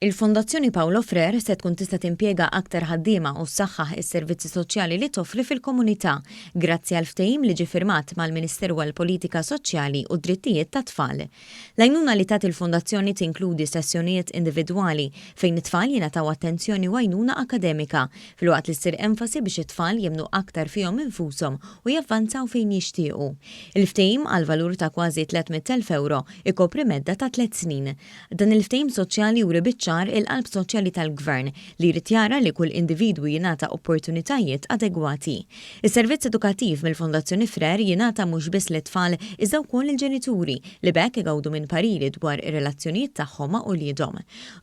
Il-Fondazzjoni Paolo Frere se tkun tista' timpjega aktar ħaddiema u ssaħħaħ is-servizzi soċjali li toffri fil-komunità, grazzi għal ftehim li ġie firmat mal-Ministeru għall-Politika Soċjali u d-Drittijiet tat-Tfal. L-għajnuna li tagħti l-Fondazzjoni tinkludi sessjonijiet individwali fejn it-tfal jingħataw attenzjoni u għajnuna akademika, filwaqt li ssir enfasi biex it-tfal jemmnu aktar fihom infushom u javvanzaw fejn jixtiequ. Il-ftehim, għal valur ta' kważi 300,000 ewro, ikopri medda ta' tliet snin. Dan il-ftehim soċjali juri biċ-ċar il-qalb soċjali tal-Gvern li jrid jara li kull individwu jingħata opportunitajiet adegwati. Is-servizz edukattiv mill-Fondazzjoni Frere jingħata mhux biss lit-tfal iżda wkoll lill-ġenituri li b'hekk igawdu minn pariri dwar ir-relazzjonijiet tagħhom ma' uliedhom.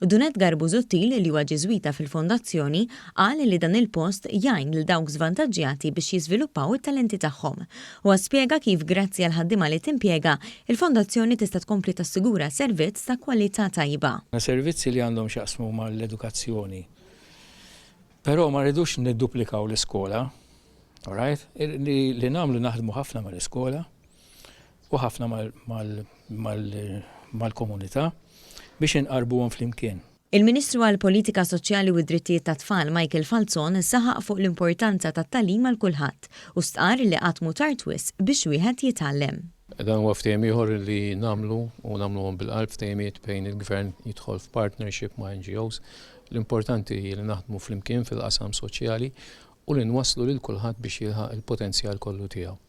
Dun Edgar Busuttil li huwa Ġiżwita fil-Fondazzjoni qal li dan il-post jgħin lil dawk żvantaġġjati biex jiżviluppaw it-talenti tagħhom. Huwa spjega kif grazzi għall-ħaddiema li timpjega, il-Fondazzjoni tista' tkompli tassigura servizz ta' kwalità tajba. Servizzi li għandhom x'jaqsmu mal-edukazzjoni. Però ma rridux nidduplikaw l-iskola, all right? Li nagħmlu naħdmu ħafna mal-iskola u ħafna mal-komunità biex inqarrbuhom flimkien. Il-Ministru għall-Politika Soċjali u d-Drittijiet tat-Tfal Michael Falzon saħaq fuq l-importanza tat-tagħlim għal kulħadd u stqarr li qatt mhu tard wisq biex wieħed jitgħallem. Dan huwa ftehim ieħor li nagħmlu u nagħmluhom bil-qalb, ftehimiet fejn il-Gvern jidħol f'partnership ma' NGOs. L-importanti hi li naħdmu flimkien fil-qasam soċjali u li nwasslu lil kulħadd biex jilħaq il-potenzjal kollu tiegħu.